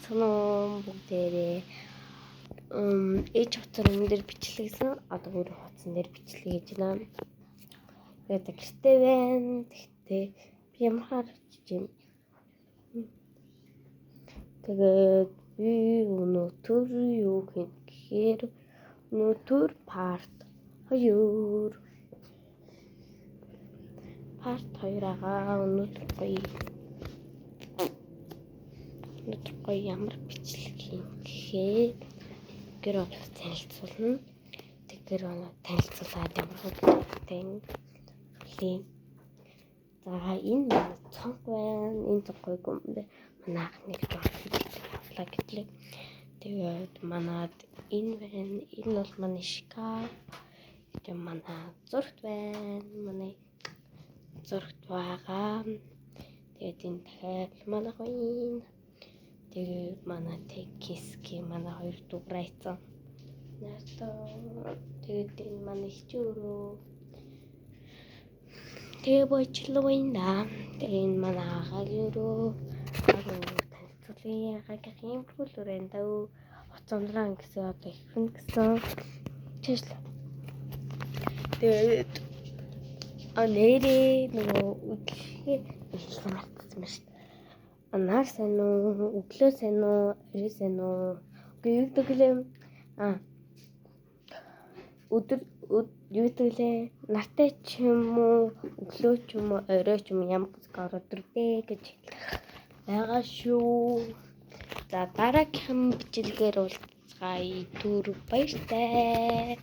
Сайн уу бүгдээрээ. Ээж хувцас өмнө дээр бичлэгсэн. Одоо өөр хувцсан дээр бичлэг хийж байна. Тэгээд гэртээ байна. Тэгтээ би ямар харагдаж байна. Тэгээд би өнөөдөр юу гэх гэхээр өнөөдөр part 2. Part 2 агаа өнөөдөр гоё. Өнөөдөр гоё ямар бичлэг юм гэхээр гэр орох танилцуулна. Тэг гэр ороо танилцуулаад ямар хөдөлгөөнтэй юм. За энэ манай цонх байна. Энэ цонхыг өмнө манай анхны жоо авлаа гэтлээ. Тэгээд манад энэ байна. Энэ бол манай шкаф. Тэгээд манай зурагт байна. Манай зурагт байгаа. Тэгээд энэ дахиад манай хоёр. Тэгээд манай Текиски манай хоёр дуграйцсан. Наартаа тэгээд энэ манай хичээ өрөө. Тэгээ бочлоо байна. Тэгээ энэ манай агагийн өрөө. Агагийн өрөө танилцуулъя. Агагийн юм хөл өрөө энэ даа. Хуцамдраа гэсэн одоо их гэсэн. Чэжл. Тэгээд нэрээ нөгөө үдлэхээ эхлэх мартсан байна шүү дээ. Нар сайн уу, өглөө сайн уу, орой сайн уу? Үгүй юу гэдэг лээ. Өдөр юу гэдэг лээ. Нартай ч юм уу, өглөө ч юм уу, орой ч юм уу ямар хэсэг ороод ирдэ гэж байгаа шүү. За дараагийн бичлэгээр уулзцгаая. Түр баяртай.